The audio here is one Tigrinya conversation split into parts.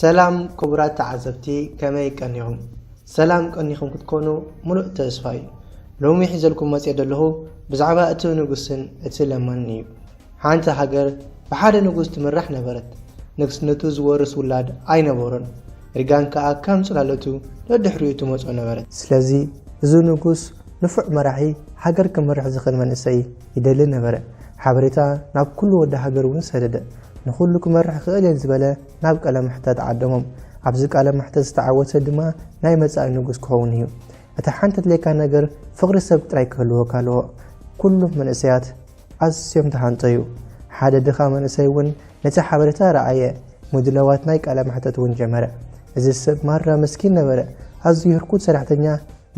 ሰላም ክቡራት ተዓዘብቲ፣ ከመይ ቀኒኹም? ሰላም ቀኒኹም ክትኮኑ ሙሉእ ተስፋ እዩ። ሎሚ ሒዘልኩም መጽየ ዘለኹ ብዛዕባ እቲ ንጉስን እቲ ለማንን እዩ። ሓንቲ ሃገር ብሓደ ንጉስ ትምራሕ ነበረት። ንግስነቱ ዝወርስ ውላድ ኣይነበሮን። ሪጋን ከኣ ከም ጽላለቱ ደድሕሪኡ ትመጾ ነበረት። ስለዚ እዚ ንጉስ ንፉዕ መራሒ፣ ሃገር ክመርሕ ዝኽእል መንእሰይ ይደሊ ነበረ። ሓበሬታ ናብ ኩሉ ወዲ ሃገር እውን ሰደደ። ንኹሉ ክመርሕ ክእል እየ ዝበለ ናብ ቀለ መሕተት ዓደሞም። ኣብዚ ቃለ መሕተት ዝተዓወተ ድማ ናይ መጻኢ ንጉስ ክኸውን እዩ። እታ ሓንቲ ትለካ ነገር ፍቕሪ ሰብ ጥራይ ክህልወካ ኣለዎ። ኩሉም መንእሰያት ኣዝዮም ተሃንጠዩ። ሓደ ድኻ መንእሰይ እውን ነቲ ሓበሬታ ረኣየ። ምድላዋት ናይ ቃለ መሕተት እውን ጀመረ። እዚ ሰብ ማራ መስኪን ነበረ። ኣዝዩ ህርኩት ሰራሕተኛ፣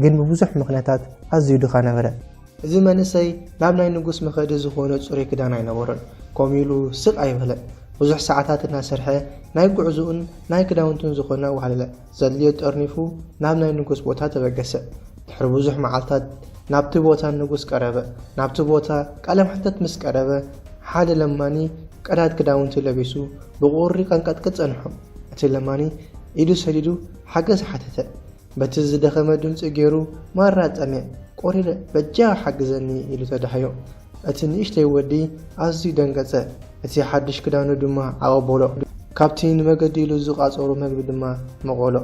ግን ብብዙሕ ምኽንያታት ኣዝዩ ድኻ ነበረ። እዚ መንእሰይ ናብ ናይ ንጉስ መኸዲ ዝኾነ ጽሩይ ክዳን ኣይነበሮን። ከምኡ ኢሉ ስቕ ኣይበለን። ብዙሕ ሰዓታት እናሰርሐ ናይ ጉዕዞኡን ናይ ክዳውንቱን ዝኾነ ኣዋህለለ። ዘድልዮ ጠርኒፉ ናብ ናይ ንጉስ ቦታ ተበገሰ። ድሕሪ ብዙሕ መዓልታት ናብቲ ቦታ ንጉስ ቀረበ። ናብቲ ቦታ ቃለ መሕተት ምስ ቀረበ፣ ሓደ ለማኒ ቀዳድ ክዳውንቲ ለቢሱ ብቑሪ ቀንቀጥቅጥ ጸንሖ። እቲ ለማኒ ኢዱ ሰዲዱ ሓገዝ ሓተተ። በቲ ዝደኸመ ድምጺ ገይሩ፣ "ማራ ጸሚእ፣ ቆሪረ፣ በጃ ሓግዘኒ" ኢሉ ተዳህዮ። እቲ ንእሽተይ ወዲ ኣዝዩ ደንገጸ። እቲ ሓድሽ ክዳኑ ድማ ኣቐበሎ። ካብቲ ንመገዲ ኢሉ ዝቓጸሩ መግቢ ድማ መቐሎ።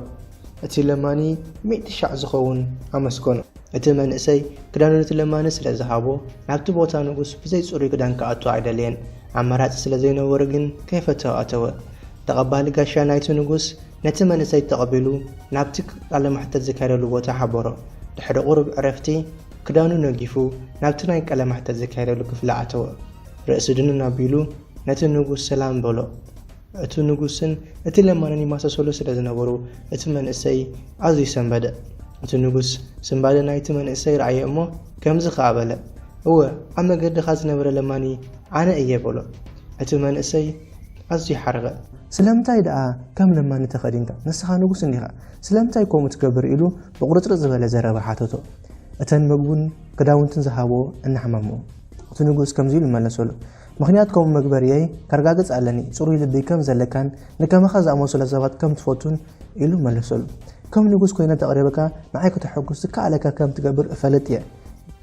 እቲ ለማኒ ሚእቲ ሻዕ ዝኸውን ኣመስገኖ። እቲ መንእሰይ ክዳኑ ነቲ ለማኒ ስለ ዝሃቦ፣ ናብቲ ቦታ ንጉስ ብዘይ ጽሩይ ክዳን ክኣቱ ኣይደለየን። ኣማራጺ ስለ ዘይነበሮ ግን ከይፈተወ ኣተወ። ተቐባሊ ጋሻ ናይቲ ንጉስ ነቲ መንእሰይ ተቐቢሉ ናብቲ ቃለ መሕተት ዝካየደሉ ቦታ ሓበሮ። ድሕሪ ቁሩብ ዕረፍቲ፣ ክዳኑ ነጊፉ ናብቲ ናይ ቃለ መሕተት ዝካየደሉ ክፍሊ ኣተወ። ርእሲ ድንን ኣቢሉ ነቲ ንጉስ ሰላም በሎ። እቲ ንጉስን እቲ ለማንን ይመሳሰሉ ስለ ዝነበሩ፣ እቲ መንእሰይ ኣዝዩ ሰንበደ። እቲ ንጉስ ስንባደ ናይቲ መንእሰይ ረኣየ እሞ ከምዚ ኸኣ በለ፣ "እወ፣ ኣብ መገድኻ ዝነበረ ለማኒ ኣነ እየ" በሎ። እቲ መንእሰይ ኣዝዩ ሓረቐ። "ስለምንታይ ደኣ ከም ለማኒ ተኸዲንካ? ንስኻ ንጉስ እንዲኻ። ስለምንታይ ከምኡ ትገብር?" ኢሉ ብቑርጽርጽ ዝበለ ዘረባ ሓተቶ። እተን መግቡን ክዳውንትን ዝሃቦ እናሕመሞ። እቲ ንጉስ ከምዚ ኢሉ መለሰሉ፣ "ምኽንያት ከምኡ መግበርየይ ከረጋግጽ ኣለኒ። ጽሩይ ልቢ ከም ዘለካን ንከማኻ ዝኣመሰሉ ሰባት ከም ትፈቱን" ኢሉ መለሰሉ። "ከም ንጉስ ኮይነ ተቕሪበካ ንዓይ ከተሐጉስ ዝከኣለካ ከም ትገብር እፈልጥ እየ።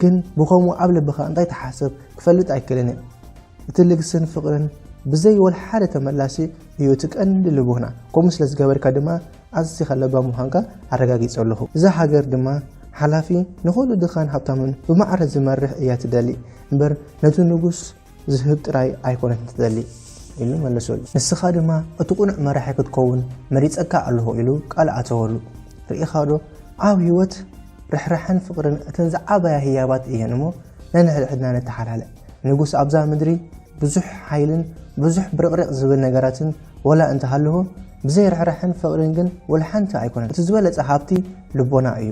ግን ብኸምኡ ኣብ ልብኻ እንታይ ትሓስብ ክፈልጥ ኣይክእልን እየ። እቲ ልግስን ፍቕርን ብዘይ ወላ ሓደ ተመላሲ እዩ እቲ ቀንዲ ልቦና። ከምኡ ስለ ዝገበርካ ድማ ኣዚኻ ለባም ምዃንካ ኣረጋጊጸ ኣለኹ። እዛ ሃገር ድማ ሓላፊ ንኹሉ ድኻን ሃብታምን ብማዕረ ዝመርሕ እያ ትደሊ እምበር ነቲ ንጉስ ዝህብ ጥራይ ኣይኮነትን ትደሊ" ኢሉ መለሰሉ። "ንስኻ ድማ እቲ ቅኑዕ መራሒ ክትከውን መሪጸካ ኣለኹ" ኢሉ ቃል ኣተወሉ። ርኢኻዶ? ኣብ ህይወት ርሕራሕን ፍቕርን እተን ዝዓበያ ህያባት እየን እሞ ነንሕድሕድና ንተሓላለ። ንጉስ ኣብዛ ምድሪ ብዙሕ ሓይልን ብዙሕ ብርቕሪቕ ዝብል ነገራትን ወላ እንተሃለዎ፣ ብዘይ ርሕራሕን ፍቕርን ግን ወላ ሓንቲ ኣይኮነን። እቲ ዝበለጸ ሃብቲ ልቦና እዩ።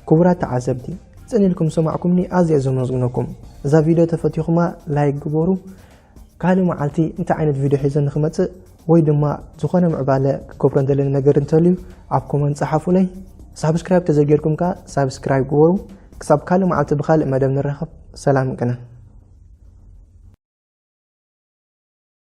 ክቡራት ተዓዘብቲ፣ ጽን ኢልኩም ዝሰማዕኩምኒ ኣዝየ ዘመስግነኩም። እዛ ቪድዮ ተፈቲኹማ ላይክ ግበሩ። ካልእ መዓልቲ እንታይ ዓይነት ቪድዮ ሒዘ ንክመጽእ ወይ ድማ ዝኾነ ምዕባለ ክገብሮ እንደለኒ ነገር እንተልዩ ኣብ ኮመንት ጸሓፉለይ። ሳብስክራይብ ተዘይጌርኩም ከኣ ሳብስክራይብ ግበሩ። ክሳብ ካልእ መዓልቲ ብኻልእ መደብ ንራኸብ። ሰላም ቅነ።